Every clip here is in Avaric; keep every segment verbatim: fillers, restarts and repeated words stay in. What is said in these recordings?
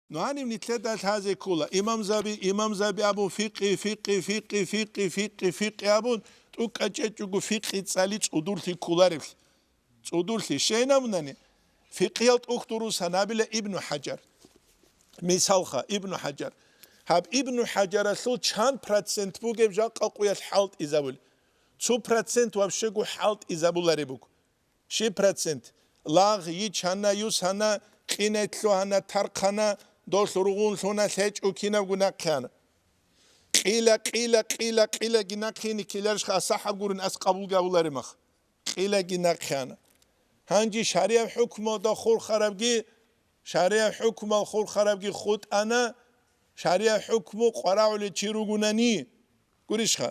Ну, гьаниб нилъеда лъазе ккола, имамзаби, имамзаби абун фикъи, фикъи, фикъи, фикъи, фикъи, фикъи абун, тӀукӀа чӀечӀого фикъи цӀали цӀудурлъи кколаревлъи. ЦӀудурлъи. Щайин абунани, фикъиял тӀухь дурус гьанабила Ибну ХӀажар. Мисалха, Ибну ХӀажар. Гьаб Ибну ХӀажаралъул чан процент бугеб жакъа къуялъ хӀалтӀизабул? Цо процент вообще-го хӀалтӀизабулареб буго. Щиб процент? Лагъ, йич гьана, юс гьана, кьинай лъо гьана, тархъ гьана, долъ ругъун лъуна, лъечӀо кинабго нахъе гьана. Къила, къила, къила, къилаги нахъе никеларищха, асахӀаб гурин ас къабул гавуларемах. Къилаги нахъе гьана. Гьанже шаригӀаб хӀукмалда хурхарабги, шаригӀаб хӀукмал хурхарабги хутӀана, шаригӀаб хӀукму къварагӀулев чи ругунани. Гурищха?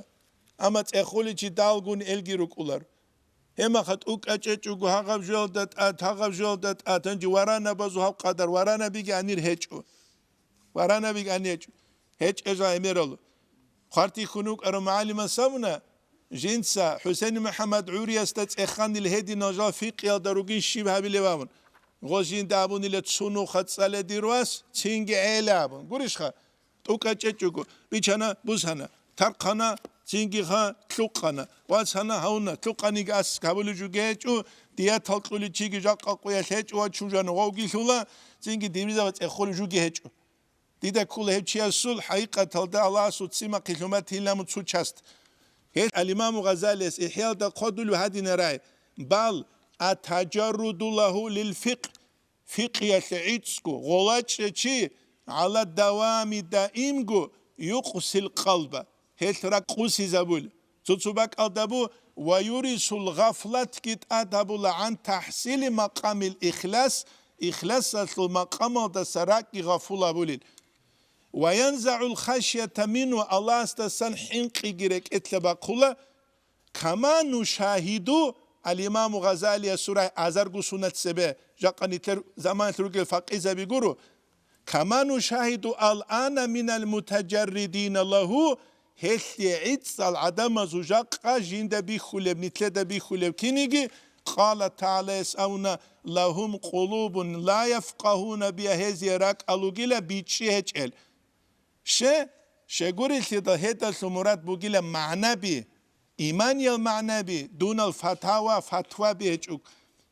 Амма цӀехуличи далгун элги рукӀулар. Гьемаха тӀукӀа чӀечӀого гьагъаб жоялда тӀад, гьагъаб жоялда тӀад, гьанже варанабазул гьаб къадар, варанабиги анир гьечӀо. Варанабиги анир гьечӀо. ГьечӀеб жо гӀемерал. Хварти хьун вукӀарав мугӀалимас абуна, жинца ХӀусейн МухӀаммад ГӀуриясда цӀеханил гьединал жал фикъиялда ругин щиб гьабилеб абун. Гъоз жинда абунила цо нуха цӀале дир вас, цинги гӀела абун. Гурищха? ТӀукӀа чӀечӀого, бичана, бусана, тархъана, цинги ха, лъукъана, вацана, гьавуна, лъукъаниги ас гьабулев жуги гьечӀо, диятал кьуличиги жакъа къуялъ гьечӀо ва чужан гъовги лъула, цинги дибизаба цӀехолев жуги гьечӀо. Дида ккола гьев чиясул хӀакъикъаталда Аллагьасул ццимахъе лъумат гьиламу цо част. Гьел ал-Имаму Гъазалияс ИхӀялда хъодулев гьадинарай, бал атажарруду лагьу лил фикъ, фикъиялъе гӀицӀго гъолачӀечи, гӀала давами даимго юкъсил къалба, гьелъ ракӀ къусизабул. Цо-цо бакӀалда бу, ва юрисул гъафлатги тӀад гьабула гӀан тахӀсили макъамил ихлас, ихласалъул макъамалдаса ракӀги гъафулабулел. Ва янзагӀул хашията мингьу, Аллагьасдасан хӀинкъиги рекӀелъа бахъула, Кама нушагьиду, ал-Имаму Гъазалиясул рагӀи азарго сунат цебе, жакъа нилъер заманалъ ругел факъизаби гуро, кама нушагьиду ал-ана минал мутажарридина лагьу, гьелъие гӀицӀал гӀадамазул жакъа жинда бихьулеб, нилъеда бихьулеб киниги, къала тагӀалаяс абуна, лагьум къулубун ла яфкъагьуна бигьа, гьезие ракӀ алугила бичӀчӀи гьечӀел. Ще, щегурелъидал гьедалъул мурад бугила магӀнаби, иманиял магӀнаби, дунал фатава, фатваби гьечӀо.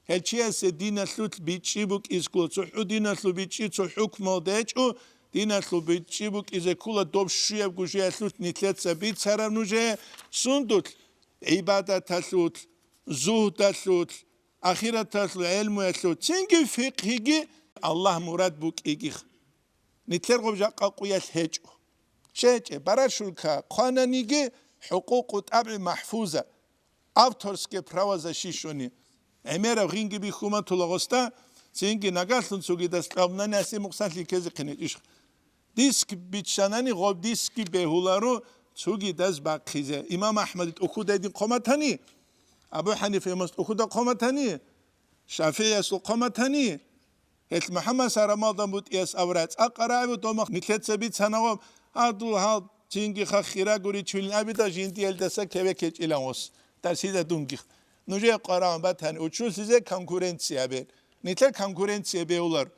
Гьел чиясе диналъулъ бичӀчӀи букӀизе ккола, цохӀо диналъул бичӀчӀи цо хӀукмалда гьечӀо, диналъул бичӀчӀи букӀизе ккола доб щуябго жоялъулъ нилъеца бицараб нужее, сундулъ? ГӀибадаталъулъ, зугьдалъулъ, ахираталъул гӀелмуялъул, цинги фикъгьиги Аллагь мурад букӀигих. Нилъер гъоб жакъа къуялъ гьечӀо. ЧечӀе, барашулка, хъвананиги хӀукъукъу тӀабгӀи махӀфуза, авторские права защищены. ГӀемераб гъинги бихьуматула гъоста, цинги нагагьлъун цогидас кьабнани аси мукъсанлъи ккезехъинечӀищ. Диск биччанани гъоб дискги бегьуларо цогидаз бахъизе. Имам АхӀмадил тӀухьуда гьедин хъоматани, Абу ХӀанифа имамас тӀухьуда хъоматани, ШафигӀиясул хъоматани, гьелъ МухӀаммад Сарамалдан бутӀияс авра цӀакъ арагӀебу дома нилъеца бицана гъоб, гьадул гьал цинги хахирагури чуйлин абида жиндиялдаса кеве кечӀилан гъос. Дарсида дунгих. Нужее къварагӀун батани, учуллъизе конкуренция бе. Нилъер конкуренция беулар.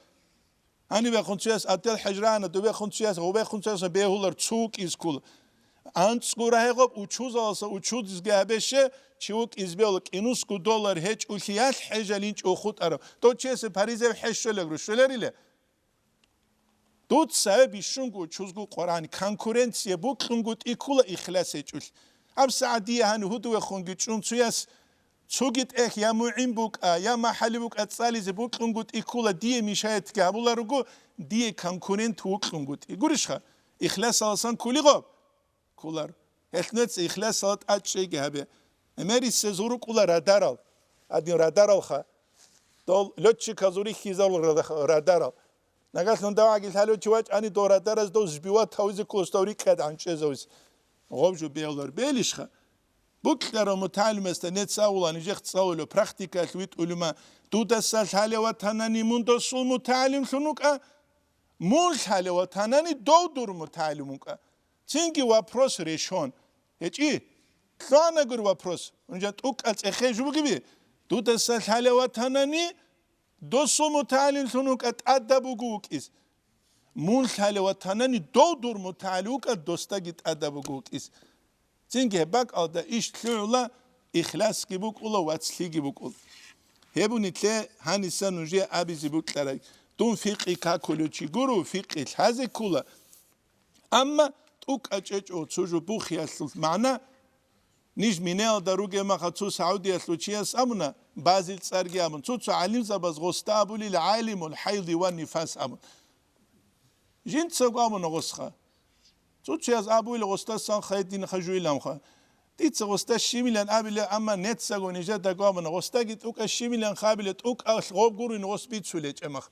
Гьанибехун цуяс ател хӀежрана, дубехун цуяс, гъубехун цуяс бегьулар цо кӀизккул. АнцӀго рагье гъоб учузаласа учузги гьабеще, чи вукӀиз бегьула кӀинусго доллар гьечӀулъиялъ хӀежалинчӀо хутӀарав. Дов чиясе паризев хӀежалел рушуларила. Дуца гьеб бищунго учузго къварани, конкуренция букьунгутӀи ккула ихлас гьечӀулъ. ГьабсагӀат дие гьанив гьудувехунги чӀун цуяс, цоги тӀехь я мугӀин букӀа, я махӀали букӀа цӀализе букьунгутӀи ккула, дие мешаятги гьабуларого, дие конкурент вукьунгутӀи. Гурищха? Ихласаласан ккули гъоб? Ккулар. Гьелъ нугьеца ихласала тӀад чӀейги гьабе. ГӀемерисез гьурукӀула радарал. Гьадин радаралха. Дол лётчиказул рихьизарул радарал. Нагагьлъун давгӀаги лъалев чи вачӀани, дов радараз дов сбиват гьавизе кколас дов рикӀкӀад гӀанчӀезавизе. Гъов жо бегьулар. Белищха? Букьарав мутагӀалимасда нецавула нижехъ цӀалулев, практикаялъ витӀулема, дудаса лъалев ватанани мун досул мутагӀалимлъун вукӀа, мун лъалев ватанани дов дур мутагӀалим вукӀа. Цинги вопрос решен. ГьечӀи? Лъугьанагур вопрос. Унжа тӀукӀа цӀехе жо бугеби? Дудаса лъалев ватанани, досул мутагӀалимлъун вукӀа тӀадаб буго вукӀиз. Мун лъалев ватанани дов дур мутагӀали вукӀа, досдаги тӀадаб буго вукӀис. Цинги гьеб бакӀалда иш лъугӀула, ихласги букӀула, вацлъиги букӀула. Гьеб нилъее гьаниса нужее абизе букӀарай. Дун фикъи какулев чи гуро, фикъи лъазе ккола. Амма тӀукӀа чӀечӀо цо жо бухиялъул магӀна, ниж минеялда ругеб маха цо Саудиялъул чияс абуна, Базил цӀарги абун, цо-цо гӀалимзабаз гъосда абулел гӀалимул хӀайди ва нифас абун. Жинцаго абуна гъосха. Цо-цояз абуила гъосдасан хайдин хажуиланха. Дица гъосда щимилан абила, амма нецаго нижедаго абуна, гъосдаги тӀукӀа щимилан хабила, тӀукӀалъ гъоб гурин гъос бицулечӀемах.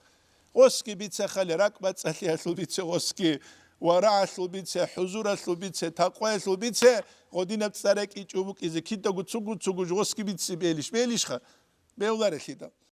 Гъосги бицехали, ракӀбацӀцӀалъиялъул бице гъосги, варагӀалъул бице, хӀузуралъул бице, такъваялъул бице, гъодинаб цӀаракӀи чӀубукӀизе кидаго цугу-цугуж гъосги бице белищ, белищха? Бевларелъида.